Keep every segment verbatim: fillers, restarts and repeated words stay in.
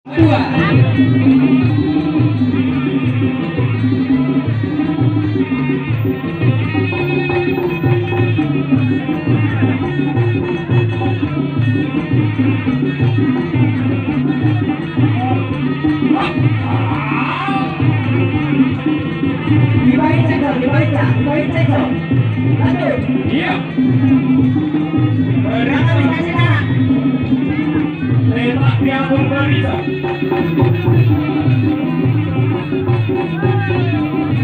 Dua. Dibaen cek, dibaen cek, dibaen cek. Lanjut. Iya. Berapa dikasih darah? Letak di atur barisan.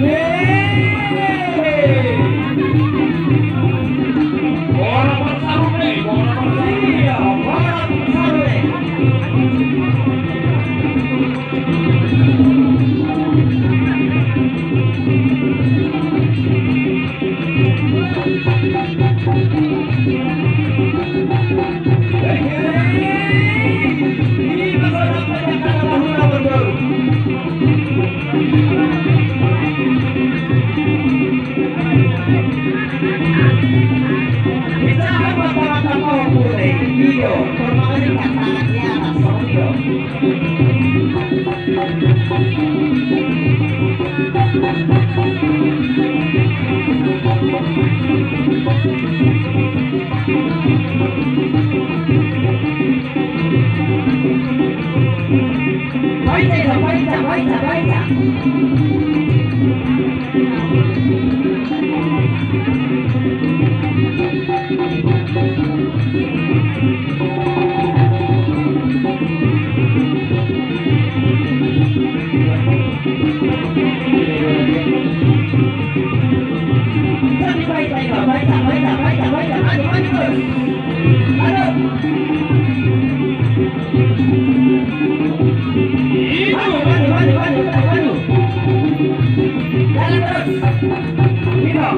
Yeay. Bola bersarung nih, bola bersarung. Iya, bola bersarung nih. Baen cek, baen cek, baen cek, baen cek. Maju, maju, maju, maju, maju. Jalan terus. Gitu.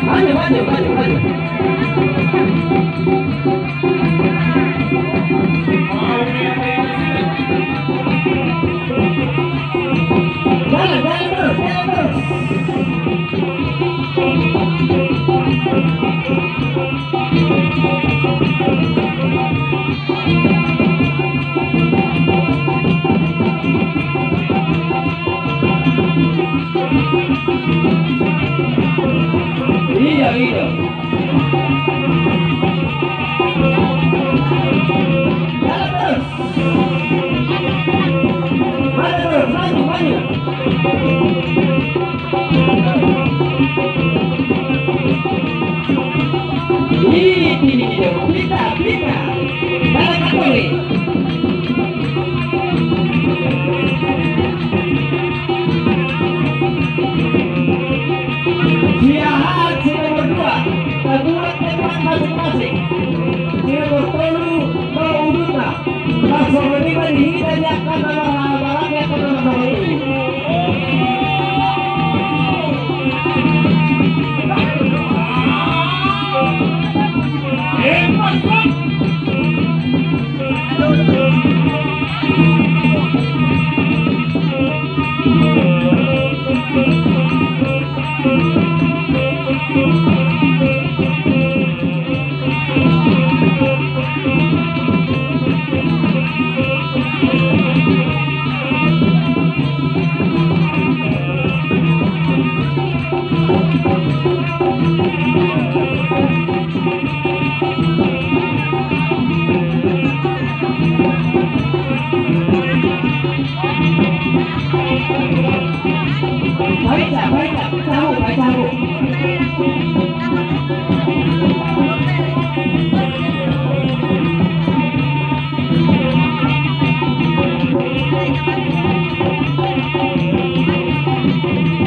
Maju, maju, maju, maju. Jalan, jalan terus, jalan terus. Iya, iya. Jalan terus. Maju terus, maju, maju. Ini, ini, ini, pinta, pinta. Dalam kategori. Siahaan si nomor dua, tabuat tempat masing-masing. Si nomor tolu, mau udutna. Langsung menerima di hita di angka nomor, nomor, nomor, nomor. Baik, Cak, baik, Cak. Cabut, baik, cabut.